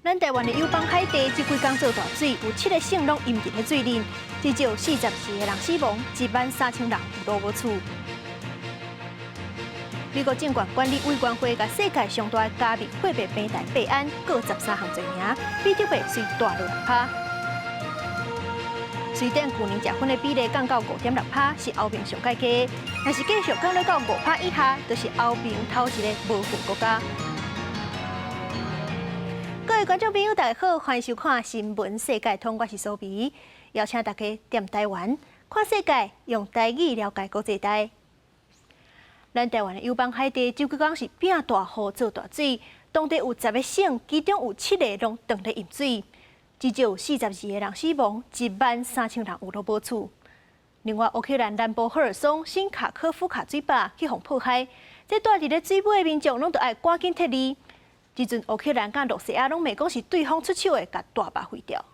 咱台灣的友邦海地，這幾工做大水，有七個省攏淹佇咧水裡，至少44個人死亡，1萬3千人有路無厝。美國證券管理委員會共世界上大的加密貨幣平台幣安告13項罪名，比特幣隨大落6%。瑞典舊年食薰的比例降到5.6%，是歐盟上蓋低。若是繼續降落到5%以下，就是歐盟頭一个無薰國家。各位觀眾朋友，大家好，歡迎收看《新聞世界通》，我是蘇比，邀請大家踮台灣看世界，用台語了解國際大。咱台灣的友邦海地，這幾工是變大雨做大水，當地有10個省，其中有七個攏當咧淹水，至少有42個人死亡，1萬3千人有路無厝。另外，烏克蘭南部赫爾松新卡科夫卡水壩去予破壞，這蹛佇咧水尾的民眾攏著愛趕緊撤離。這陣烏克蘭佮羅西亞攏罵講是對方出手的，共大壩毀掉。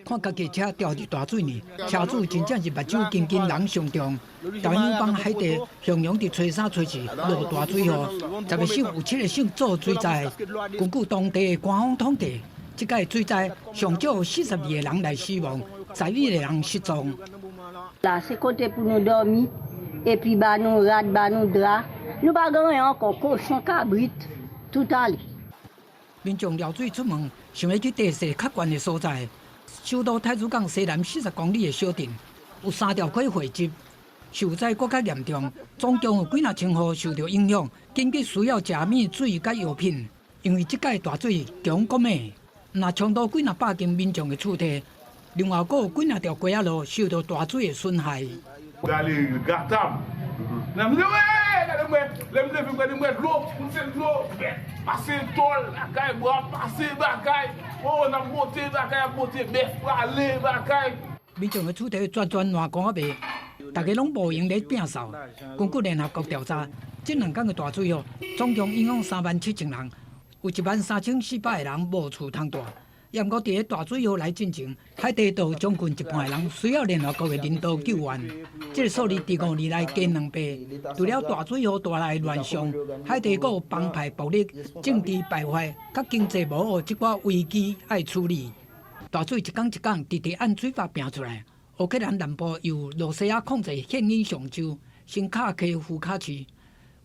看家己車掉佇大水裡，車主真正是目睭金金人傷重。台灣友邦海地雄雄佇初三初四落大水雨，10個省有七個省做水災。根據當地的官方統計，這擺水災上少42個人來死亡，11個人失蹤。 La se kote pou nou dòmi, epi ba nou rad, ba nou dra. Nou pa gen anyen ankò, kochon, kabrit, tout ale. 民眾撩水出門，想欲去地勢較懸的所在。首都太子港西南40公里的小鎮，有三條溪匯集，受災閣較嚴重，總共有幾若千戶受著影響，緊急需要食物、水佮藥品。因為這擺大水強閣猛，若衝到幾若百間民眾的厝地，另外閣有幾若條街仔路受著大水的損害。 Pase tòl, lakay bwa, pase bagay, oh, n ap monte bagay, ap monte bèf prale bagay. 民眾的厝地全全爛光仔賣，大家攏無閒咧摒掃。根據聯合國調查，這兩工的大水雨總共影響3萬7千人，有1萬3400個人無厝通蹛。毋過佇咧大水雨來進前，海地就有將近一半的人需要聯合國的人道救援。這個數字佇5年內加2倍。除了大水雨帶來的亂象，海地閣有幫派暴力、政治敗壞、佮經濟無好這寡危機愛處理。大水一工一工直直按水壩拚出來。烏克蘭南部由羅西亞控制現今上州新卡科夫卡市，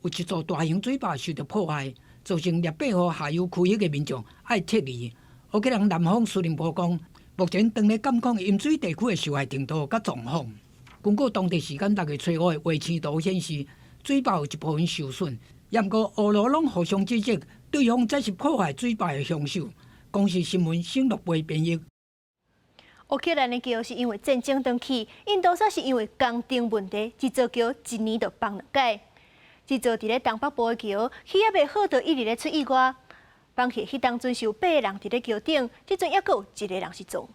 有一座大型水壩受著破壞，造成聶伯河下游區域的民眾愛撤離。烏克蘭南方司令部講，目前當咧監控淹水地區的受害程度佮狀況。根據當地時間6月初五的衛星圖顯示，水壩有一部分受損。毋過烏羅攏互相指責，對方才是破壞水壩的兇手。公視新聞沈樂培編譯。烏克蘭的橋是因為戰爭斷去，印度則是因為工程問題，這座橋一年就崩兩擺。這座佇咧東北部的橋，起猶未好，就一直咧出意外。崩去彼當陣是有八個人佇咧橋頂，這陣猶閣有一個人失蹤。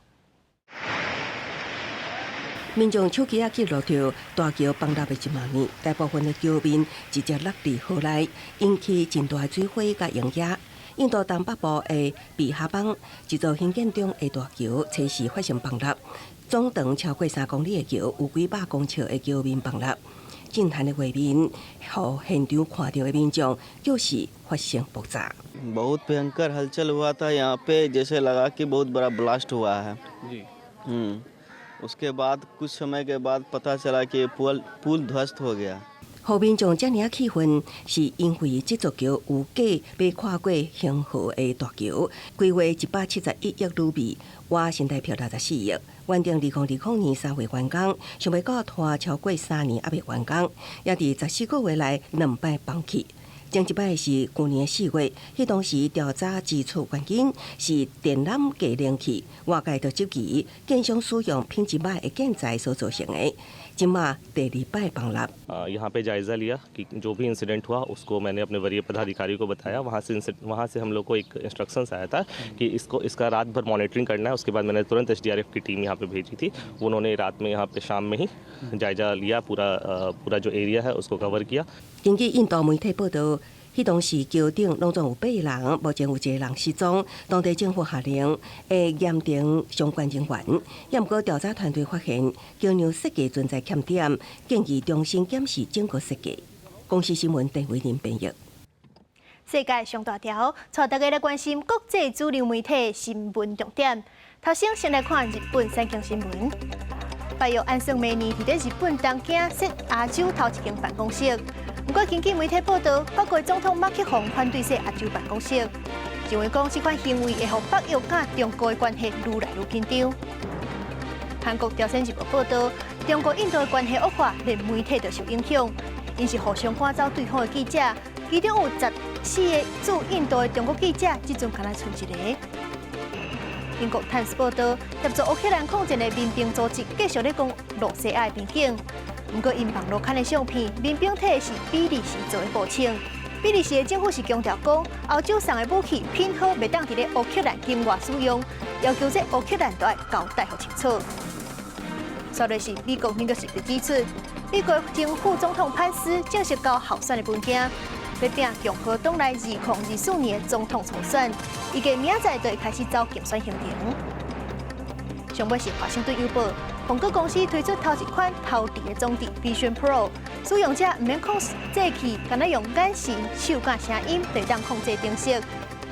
民眾手機仔記錄著大橋崩塌的一幕，大部分的橋面直接落佇河內，引起真大的水花佮濃煙。印度東北部的比哈邦一座興建中的大橋，初四發生崩塌，總長超過3公里的橋，有幾百公尺的橋面崩塌。震撼的畫面，予現場看著的民眾就是發生爆炸。 बहुत भयंकर हलचल हुआ था यहाँ पे, जैसे लगा कि बहुत बड़ा ब्लास्ट हुआ है जी। उसके बाद कुछ समय के बाद पता चला कि पुल पुल ध्वस्त हो गया。予民眾遮爾仔氣憤，是因為這座橋有計欲跨過恆河的大橋，規劃171億盧比，換新台票64億。原定2020年3月完工，想袂到拖超過3年猶未完工，也佇14個月內兩擺崩去。前一擺是舊年4月，彼當時調查指出原因是電纜繼冷器，外界就質疑建商使用品質䆀的建材所造成的。這馬第二擺崩塌。 यहाँ पे जायज़ा लिया कि जो भी इंसिडेंट हुआ, उसको मैंने अपने वरीय पदाधिकारी को बताया। वहाँ से हम लोग को एक इंस्ट्रक्शंस आया था कि इसको इसका रात भर मॉनिटरिंग करना है। उसके बाद मैंने तुरंत एसडीआरएफ की टीम यहाँ पे भेजी थी। उन्होंने रात में यहाँ पे शाम में ही जायज़ा लिया, पूरा पूरा जो एरिया है उसको कवर किया。根據印度媒體報導，彼當時橋頂攏總有八個人，目前有一個人失蹤。當地政府下令會嚴懲相關人員。也毋過調查團隊發現橋梁設計存在欠點，建議重新檢視整個設計。公視新聞鄧偉林編譯。世界上大條，帶大家來關心國際主流媒體新聞重點。頭先先來看日本產經新聞。北約按算明年佇咧日本東京設亞洲頭一間辦公室。毋過根據媒體報道，法國總統馬克宏反對設亞洲辦公室，認為講這款行為會予北約佮中國的關係愈來愈緊張。韓國朝鮮日報報道，中國印度的關係惡化，連媒體都受影響，𪜶是互相趕走對方的記者，其中有14個駐印度的中國記者，這陣干焦賰一个。英國《泰晤士報》報道，協助烏克蘭抗戰的民兵組織繼續咧攻露西亞的邊境。毋過，𪜶網路刊的相片，民兵提的是比利時做的步槍。比利時的政府是強調講，歐洲送的武器品好袂當佇咧烏克蘭境外使用，要求這烏克蘭都愛交代予清楚。煞落是美國紐約時報指出，美國前副總統潘斯正式交候選的文件，欲拚共和黨內2024年的總統初選，預計明仔載就會開始走競選行程。上尾是華盛頓郵報，蘋果公司推出頭一款頭戴的裝置 Vision Pro，使用者毋免控制器，干焦用眼神、手佮聲音就會當控制燈飾。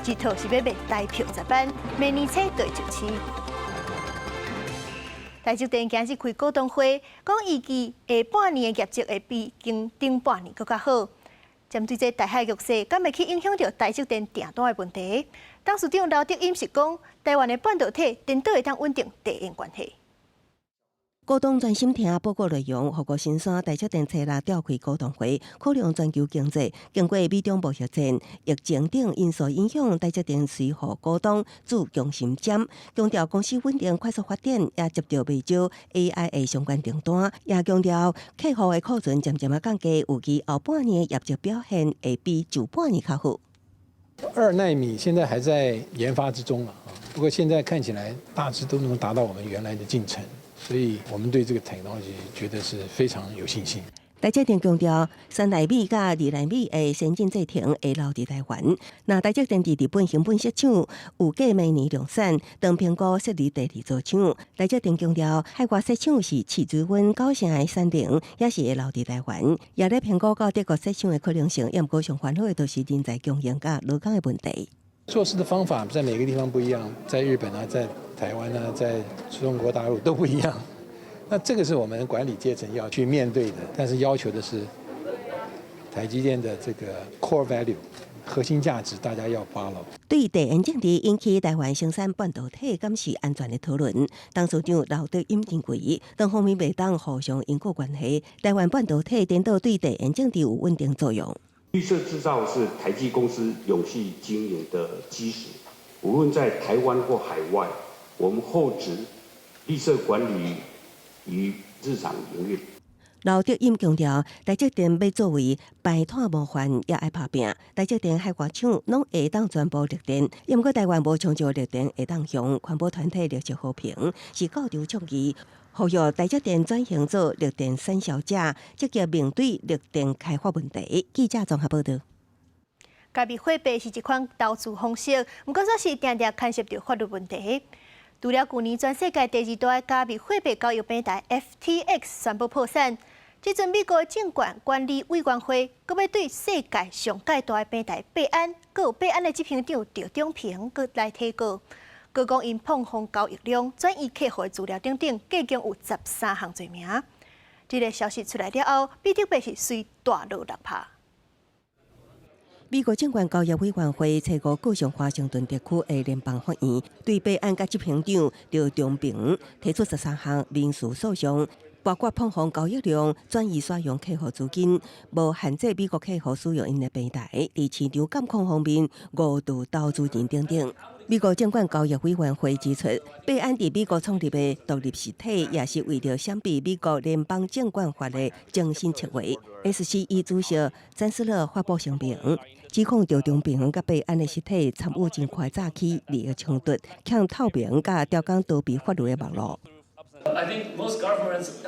這套是欲賣台票10萬，明年初就會上市。台積電今日開股東會，講預計下半年的業績會比今頂半年閣較好。針對這台海局勢，敢會去影響著台積電訂單的問題？董事長劉德音是講，台灣的半導體顛倒會當穩定地緣關係。股東專心聽報告內容，護國神山台積電初六召開股東會，考量全球經濟，經過美中貿易戰、疫情等因素影響，台積電隨予股東注強心針，強調公司穩定快速發展，也接著袂少 AI 的相關訂單，也強調客戶的庫存漸漸仔降低，預計後半年業績表現會比上半年較好。 2納米現在還在研發之中啊，不過現在看起來大致都能達到我們原來的進程。所以我們對這個 technology 覺得是非常有信心。台積電強調，3納米佮2納米的先進製程會留佇台灣。若台積電佇日本熊本設廠，預計明年量產，長評估設立第二座廠。台積電強調，海外設廠是試水溫九成的產能，也是會留佇台灣。也咧評估到德國設廠的可能性，也毋過上煩惱的，就是人才供應佮勞工的問題。做事的方法在每個地方不一樣，在日本啊，在台灣啊，在中國大陸都不一樣。那這個是我們管理階層要去面對的，但是要求的是台積電的這個 core value 核心價值，大家要 follow。對地緣政治引起台灣生產半導體敢是安全的討論，董事長劉德音認為，雙方面袂當互相因果關係，台灣半導體顛倒對地緣政治有穩定作用。綠色製造是台積公司永續經營的基石，無論在台灣或海外，我們厚植綠色管理於日常營運。劉德音強調，台積電欲作為排碳模範，也愛拍拚。台積電海外廠攏會當全部綠電，毋過台灣無充足綠電會當向環保團體綠色和平是到場倡議，呼籲台積電轉型做綠電產銷者，積極面對綠電開發問題。記者綜合報導。加密貨幣是一款投資方式，毋過煞是定定牽涉著法律問題。除了舊年全世界第二大加密貨幣交易平台 FTX 宣布破產，這陣美國證券管理委員會閣欲對世界上蓋大的平台幣安，閣有幣安的執行長趙長鵬閣來提告，閣講𪜶膨風交易量、轉移客戶資料等等，計共有13項罪名。這个消息出來了後，比特幣是隨大落6%。美國證券交易委員會初五告上華盛頓特區的聯邦法院，對幣安佮執行長趙長鵬提出13項民事訴訟，包括膨風交易量、轉移使用客戶資金、無限制美國客戶使用𪜶的平台、佇市場監控方面誤導投資人等等。美國證券交易委員會指出，幣安佇美國創立的獨立實體，也是為著閃避美國聯邦證券法的精心策劃。SEC 主席詹斯勒發布聲明，指控趙長鵬佮幣安的實體參與真快早期利益衝突，欠透明佮刁工逃避法律的網路。 I think most governments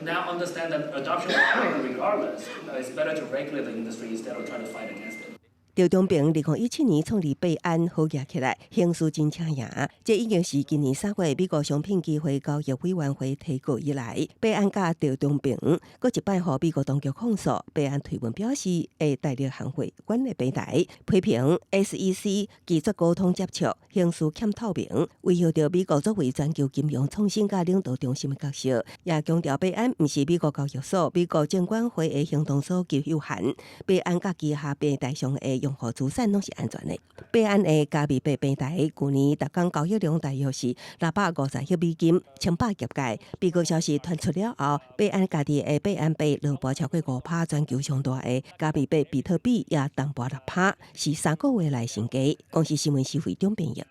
now understand that adoption will happen regardless. It's better to regulate the industry instead of trying to fight against it. 趙長平2017年創立幣安好額起來，形勢真正贏。這已經是今年3月美國商品期貨交易委員會提告以來，幣安佮趙長平閣一擺予美國當局控訴。幣安推文表示會大力捍衛阮的平台，批評 SEC 拒絕溝通接觸，行事欠透明，威脅著美國作為全球金融創新佮領導中心的角色。也強調幣安毋是美國交易所、美國證管會的行動所及有限。幣安佮旗下平台上的用戶資產攏是安全的。幣安的加密幣平台舊年逐工交易量大約是650億美金，稱霸業界。美國消息傳出了後，幣安家己的幣安幣落跌超過5趴，全球上大的加密幣比特幣也重跌6趴，是3個月來新低。公視新聞施惠中編譯。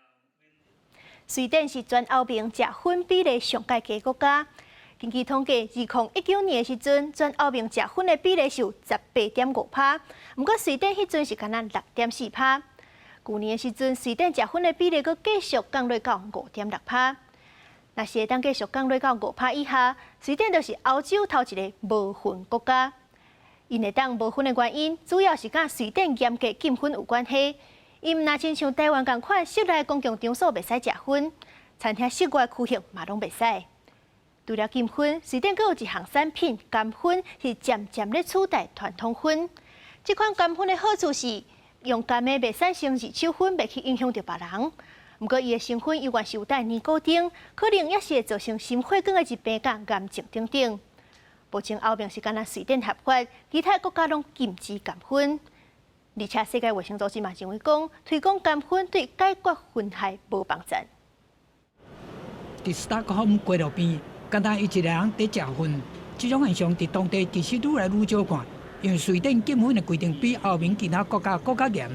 瑞典是全歐盟食薰比例上蓋低國家。根據統計，2019年的時陣，全歐盟食薰的比例是有18.5趴，毋過瑞典彼陣是干焦6.4趴。舊年的時陣，瑞典食薰的比例閣繼續降落到5.6趴。若是會當繼續降落到5趴以下，瑞典就是歐洲頭一个無薰國家。𪜶會當無薰的原因，主要是佮瑞典嚴格禁薰有關係。伊毋若親像台灣仝款，室內公共場所袂使食薰，餐廳室外區域嘛攏袂使。除了禁薰，瑞典閣有一項產品甘薰，是漸漸咧取代傳統薰。這款甘薰的好處是，用甘的袂產生二手薰，袂去影響著別人。毋過伊的成分猶原是有帶尼古丁，可能也是會造成心血管的疾病、佮癌症等等。目前歐盟是干焦瑞典合法，其他國家攏禁止甘薰。而且世界衛生組織嘛認為講，推廣甘薰對解決薰害無幫助。佇斯德哥爾摩街路邊，敢若伊一个人佇食薰，這種現象佇當地其實愈來愈少看，因為瑞典禁薰的規定比歐盟其他國家閣較嚴，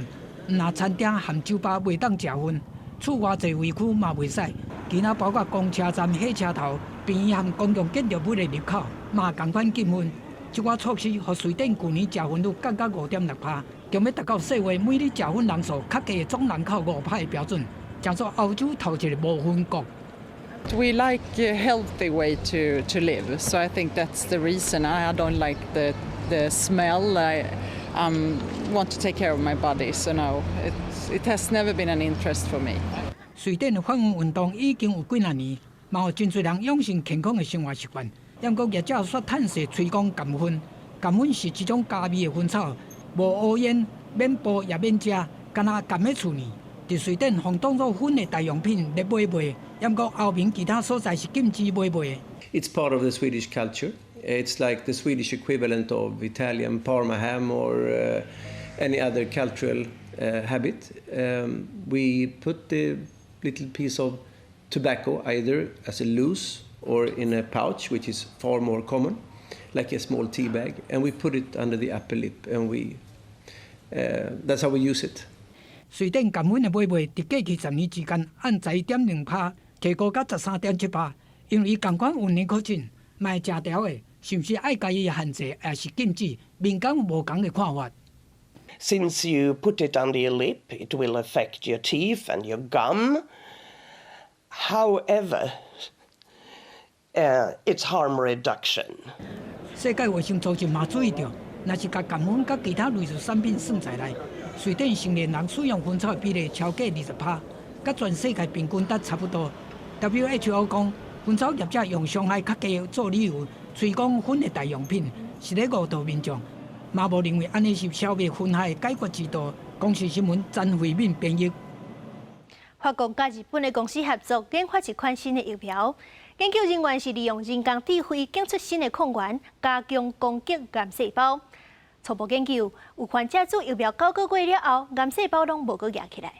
毋若餐廳和酒吧袂當食薰，厝外座位區嘛袂使，其他包括公車站、火車頭、病院和公共建築物的入口嘛仝款禁薰。這寡措施，予瑞典舊年食薰率降到5.6趴，強欲達到世衛每日食薰人數較低總人口5趴的標準，成做歐洲頭一个無薰國。 We like a healthy way to live, so I think that's the reason. I don't like the smell. I want to take care of my body, so no, it has never been an interest for me. 瑞典的反薰運動已經有幾若年，嘛有真濟人養成健康的生活習慣。毋過業者煞趁勢推廣甘薰，甘薰是一種加味的薰草，無烏煙，免剝也免食，敢若甘的厝呢。佇瑞典，予當做薰的代用品咧買賣，毋過歐盟其他所在是禁止買賣的。 It's part of the Swedish culture. It's like the Swedish equivalent of Italian Parma ham or any other cultural habit. We put the little piece of tobacco either as a loose or in a pouch, which is far more common, like a small tea bag, and we put it under the upper lip, and that's how we use it. 瑞典甘薰的買賣，佇過去10年之間，按11.2趴提高到13.7趴。因為伊仝款有尼可嗪，嘛會食著的，是毋是愛共伊限制，抑是禁止？民間有無仝的看法。 Since you put it under your lip, it will affect your teeth and your gum. However, it's harm reduction. 世界衛生組織嘛注意著，若是共甘薰佮其他類似產品算在內，瑞典成年人使用薰草的比例超過20趴，佮全世界平均值差不多。WHO 講，薰草業者用傷害較低做理由，推廣薰的代用品，是咧誤導民眾，嘛無認為按呢是消滅薰害的解決之道。公視新聞詹慧敏編譯。法國佮日本的公司合作研發一款新的疫苗，研究人員是利用人工智慧檢出新的抗原，加強攻擊癌細胞。初步研究有患者注疫苗9個月了後，癌細胞攏無閣蜈起來。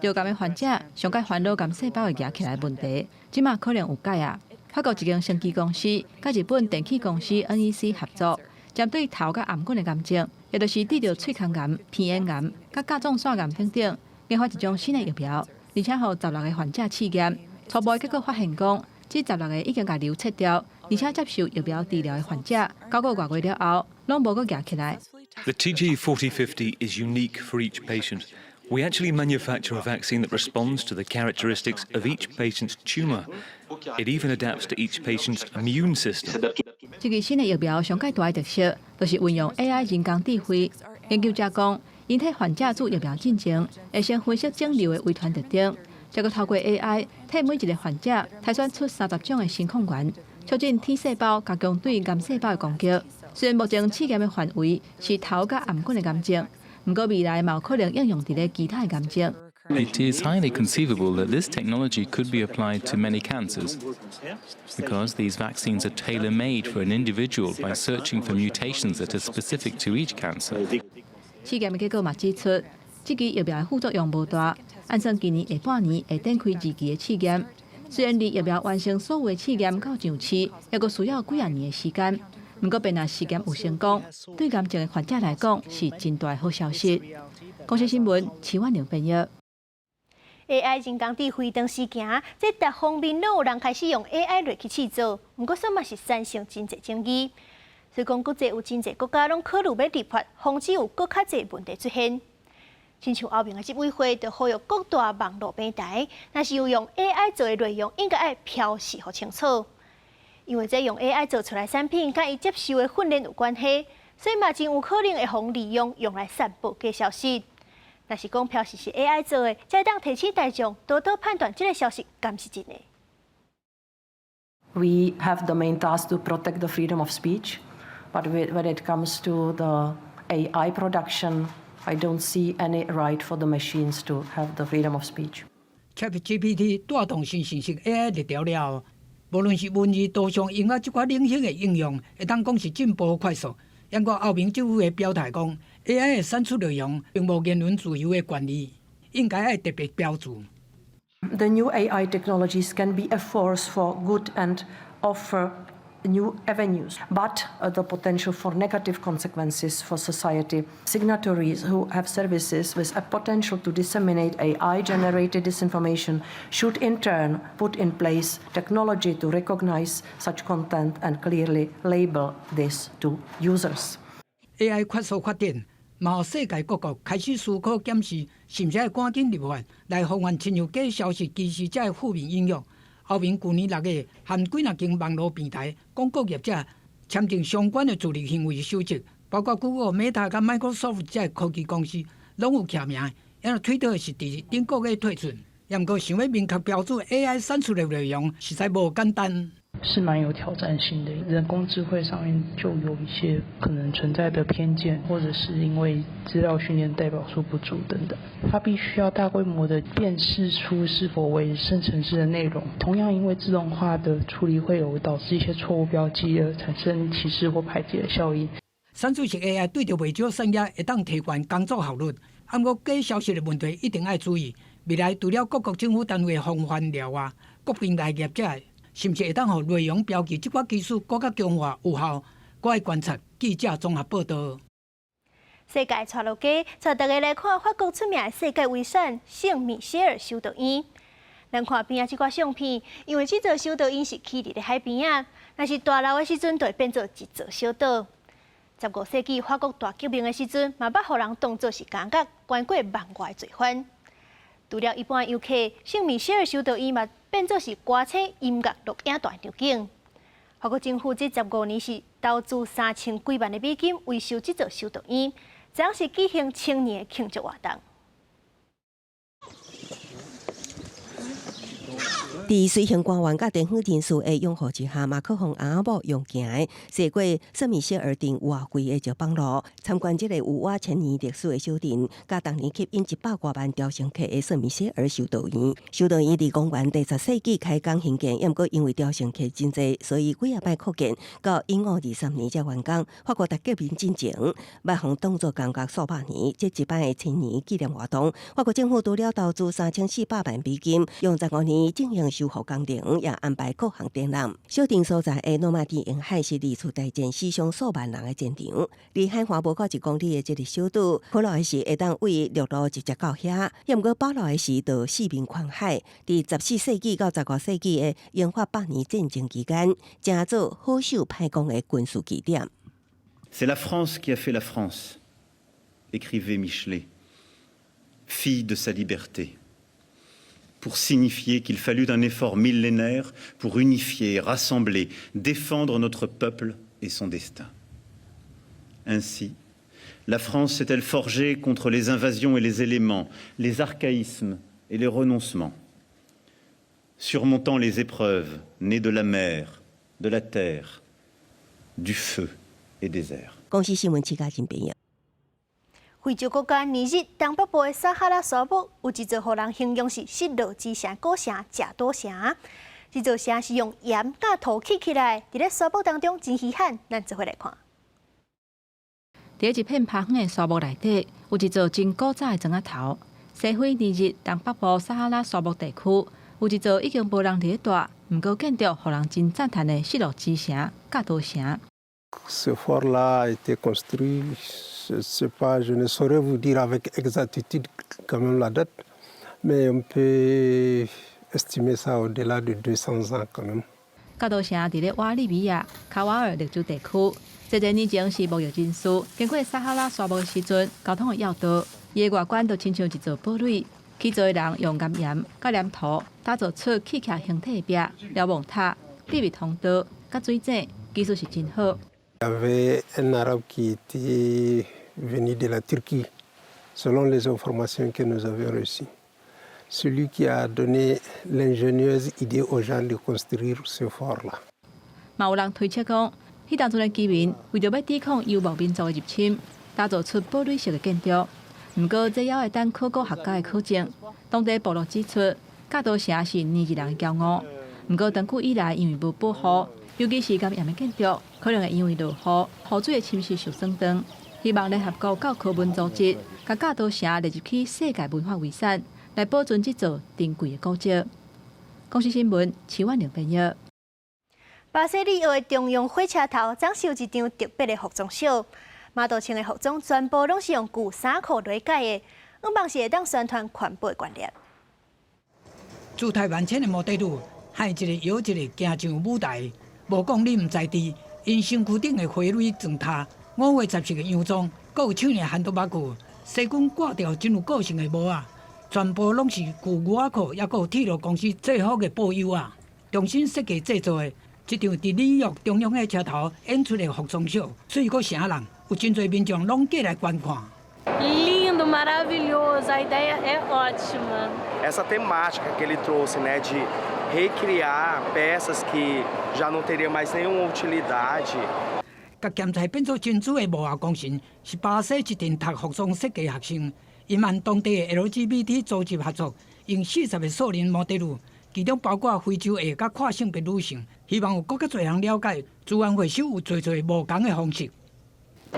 著癌的患者上蓋煩惱癌細胞會蜈起來的問題，這馬可能有解啊！法國一間生技公司佮日本電器公司 NEC 合作，針對頭佮頷頸的癌症，也就是得著喙腔癌、鼻咽癌、佮甲狀腺癌等等，研發一種新的疫苗，而且予16個患者試驗。初步結果發現講，這十六個已經共瘤切掉，而且接受疫苗治療的患者，9個外月了後，攏無閣蜈起來。 The TG4050 is unique for each patient. We actually manufacture a vaccine that responds to the characteristics of each patient's tumor. It even adapts to each patient's immune system. 這個新的疫苗上蓋大的特色，就是運用 AI 人工智慧，研究者講，𪜶替患者注疫苗進前，會先分析腫瘤的遺傳特徵，再閣透過 AI 替每一个患者篩選出30種的新抗原，促進 T 細胞加強對癌細胞的攻擊。雖然目前試驗的範圍是頭佮頷頸的癌症，毋過未來嘛有可能應用佇咧其他的癌症。 It is highly conceivable that this technology could be applied to many cancers because these vaccines are tailor made for an individual by searching for mutations that are specific to each cancer. 試驗的結果嘛指出，這支疫苗的副作用無大，按算今年下半年會展開二期的試驗。雖然離疫苗完成所有的試驗到上市，猶閣需要幾仔年的時間。毋過，若試驗有成功，對癌症的患者來講是真大的好消息。公視新聞，徐婉玲編譯。 AI 人工智慧當時行，這逐方面攏有人開始用 AI 來去試做，毋過煞嘛是產生真濟爭議。所以講，國際有真濟國家攏考慮欲立法，防止有閣較濟問題出現。親像歐盟的執委會就呼籲各大網路平台，若是有用 AI 做的內容，應該愛標示予清楚。因為這用 AI 做出來產品，佮伊接受的訓練有關係，所以嘛真有可能會予利用用來散布假消息。若是講標示是 AI 做的，才會當提醒大眾多多判斷這个消息敢是真的。 We have the main task to protect the freedom of speech, but when it comes to the AI production, I don't see any right for the machines to have the freedom of speech. ChatGPT 帶動新生成 AI 熱潮了後，無論是文字、圖像、音樂這款領域的應用，會當講是進步快速。毋過歐盟政府的表態講，AI 的產出內容並無言論自由的權利，應該愛特別標註。 The new AI technologies can be a force for good and offer new avenues, but the potential for negative consequences for society. Signatories who have services with a potential to disseminate AI-generated disinformation should in turn put in place technology to recognize such content and clearly label this to users. AI 快速發展，嘛予世界各國開始思考檢視，是毋是愛趕緊立法來防範親像假消息、歧視這个負面影響。歐盟舊年6月和幾若間網路平台廣告業者簽訂相關的自律行為守則，包括 Google、Meta 佮 Microsoft 這个科技公司攏有簽名。因為推特是佇頂個月退出，毋過想欲明確標註 AI 產出的內容，實在無簡單。是蠻有挑戰性的，人工智慧上面就有一些可能存在的偏見，或者是因為資料訓練代表數不足等等，它必須要大規模的辨識出是否為生成式的內容。同樣，因為自動化的處理會有導致一些錯誤標記而產生歧視或排擠的效應。生成式 AI 對著袂少產業會當提懸工作效率，毋過假消息的問題一定愛注意。未來除了各國政府單位防範了外，國內外業者是毋是會當予內容標記這款技術閣較強化有效？閣愛觀察。記者綜合報導。世界帶落家，帶大家來看法國出名的世界遺產聖米歇爾修道院。咱看邊仔這寡相片，因為這座修道院是起佇咧海邊仔，若是大淥的時陣，就會變做一座小島。15世紀法國大革命的時陣，嘛捌予人當做是監獄，關過萬外罪犯。除了一般遊客，聖米歇爾修道院嘛變做是歌星音樂錄影帶場景。法國政府這15年是投資3000幾萬的美金維修這座修道院，昨昏是舉行千年的慶祝活動。佇隨行官員佮地方人士的擁護之下，馬克宏翁仔某用行的，踅過聖米歇爾鎮活規的石板路，參觀這个有倚千年歷史的小鎮，佮當年吸引100外萬朝聖客的聖米歇爾修道院。修道院佇公元第10世紀開工興建，毋過因為朝聖客真濟，所以幾仔擺擴建，到1523年才完工。法國大革命進前，捌予當作監獄數百年。這一擺的千年紀念活動，法國政府除了投資3400萬美金，用15年進行修復工程，也安排各項展覽。小鎮所在的諾曼底沿海是二次大戰死傷數萬人的戰場。離海岸無夠1公里的這个小島，可樂的是會當佇陸路直接到遐，抑毋過飽落的時就四面環海。佇14世紀到15世紀的英法百年戰爭期間，成做好守歹攻的軍事據點。 C'est la France qui a fait la France, écrivait Michelet, fille de sa liberté, pour signifier qu'il fallut un effort millénaire pour unifier, rassembler, défendre notre peuple et son destin. Ainsi, La France s'est-elle forgée contre les invasions et les éléments, les archaïsmes et les renoncements, surmontant les épreuves nées de la mer, de la terre, du feu et des airs. 公視新聞七家真編譯。非洲國家尼日東北部的撒哈拉沙漠有一座予人形容是失落之城古城陝多城。這座城是用鹽佮土砌起來，佇咧沙漠當中真稀罕，咱做伙來看。佇一片荒遠的沙漠內底，有一座真古早的磚仔頭。西非尼日東北部撒哈拉沙漠地區，有一座已經無人佇咧蹛，毋過建築予人真讚嘆的失落之城陝多城。 Ce fort-là a été construit, je ne sais pas, je ne saurais vous dire avec exactitude quand même la date, mais on peut estimer ça au-delà de 200 ans quand même. 陝多城佇咧瓦利比亞卡瓦爾綠洲地區，濟濟年前是貿易人士經過撒哈拉沙漠的時陣，交通的要道。伊的外觀就親像一座堡壘，起造的人用岩鹽佮黏土打造出砌徛形體的壁、瞭望塔、秘密通道、佮水井，技術是真好。 Il y avait un Arabe qui était venu de la Turquie, selon les informations que nous avions reçues. Celui qui a donné l'ingénieuse idée aux gens de construire ce fort-là. 嘛有人推測講，彼當陣的居民為著欲抵抗游牧民族的入侵，打造出堡壘式的建築。毋過，這猶愛等考古學家的考證。當地部落指出，陝多城是尼日人的驕傲。毋過，長久以來因為無保護，尤其是岩鹽的建築，可能會因為落雨、雨水的侵蝕受損斷。希望聯合國教科文組織共陝多城列入去世界文化遺產，來保存這座珍貴的古蹟。公視新聞，徐婉玲編譯。巴西里約的中央火車頭，總是有一場特別的服裝秀。馬道穿的服裝全部攏是用舊衫褲來改的，向望是會當宣傳環保的觀念。姿態萬千的模特兒，喊一个又一个行上舞台，無講你毋知佇，𪜶身軀頂的花蕊妝塔，五花十色的洋裝，閣有手拿漢多巴具，西軍掛著真有個性的帽仔，全部攏是舊牛仔褲，抑閣有鐵路公司制服的布衣仔，重新設計製作的。這場佇里約中央火車頭演出的服裝秀，水閣城人，有真濟民眾攏過來觀看。 Lindo, maravilhoso, a ideia é ótima. Essa temática que ele trouxe, né, de recriar peças que já não teriam mais nenhuma utilidade. 共鹹菜變做珍珠的幕後功臣，是巴西一陣讀服裝設計學生，𪜶和當地的 LGBT 組織合作，用40個素人模特兒，其中包括非洲裔佮跨性別女性，希望有閣較濟人了解資源回收有濟濟無仝的方式。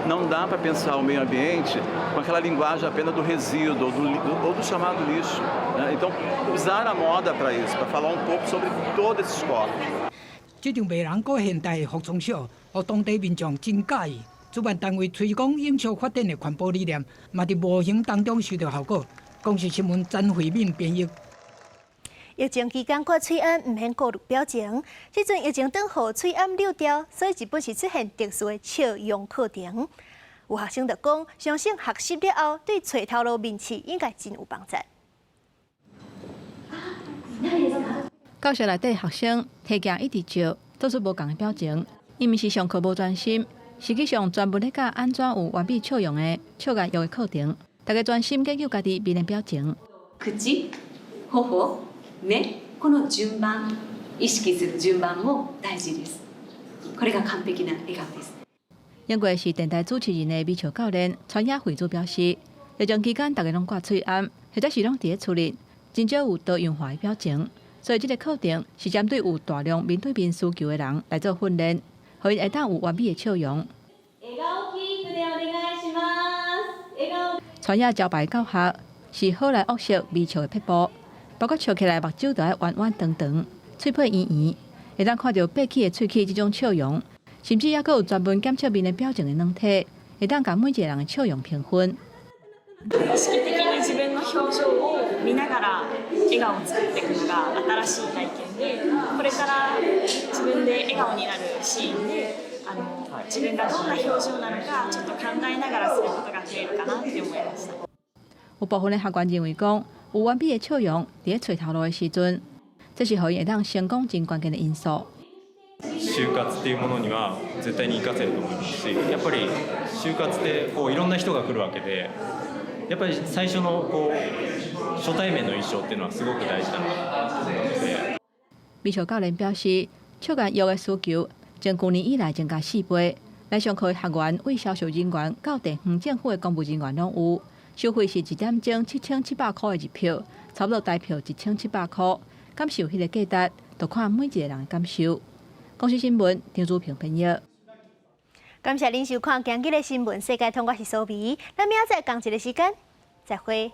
Não dá para pensar o meio ambiente com aquela linguagem apenas do resíduo ou do chamado lixo, né? Então, usar a moda para isso, para falar um pouco sobre todos esses corpos. 這場迷人閣現代的服裝秀，予當地民眾真佮意。主辦單位推廣永續發展的環保理念，嘛佇無形當中收到效果。公視新聞曾慧敏編譯。疫情期間掛喙罨毋免顧慮表情，這陣疫情轉予喙罨溜掉，所以日本是出現特殊的笑容課程。有學生就講，相信學習了後，對揣頭路面試應該真有幫助。教室內底學生提鏡一直笑，做出無仝的表情。𪜶毋是上課無專心，實際上專門咧教按怎有完美笑容的笑顏育的課程。大家專心研究家己面的表情。口、頬、目、この順番、意識する順番も大事です。これが完璧な笑顔です。英國是電台主持人的微笑教練川野惠子表示，疫情期間大家攏掛喙罨，或者是攏佇咧厝裡，真少有多樣化的表情。所以這个課程是針對有大量面對面需求的人來做訓練，予𪜶會當有完美的笑容。川野招牌教學是好來學習微笑的撇步，包括笑起來目睭著愛彎彎長長，喙皮圓圓，會當看著爬起的喙齒這種笑容，甚至猶閣有專門檢測面的表情的軟體，會當共每一个人的笑容評分。意識的に自分の表情を見ながら笑顔を作っていくのが新しい体験で、これから自分で笑顔になるシーンで、自分がどんな表情なのかちょっと考えながらすることが増えるかなって思いました。有部分的學員認為講，有完美的笑容，佇咧揣頭路的時陣，這是予𪜶會當成功真關鍵的因素。就活っていうものには絶対に活かせると思いますし、やっぱり就活ってこういろんな人が来るわけで、やっぱり最初のこう初対面の印象っていうのはすごく大事だなと思って。美秀教練表示，笑顏藥的需求從舊年以來增加四倍。來上課的學員為銷售人員到地方政府的公務人員攏有，收費是一點鐘7700箍的日票，差不多台票1700箍。感受彼個價值，就看每一個人的感受。公視新聞張祖平編譯。感謝您收看今日的新聞世界通，我是蘇美。咱明仔載仝一个時間，再會。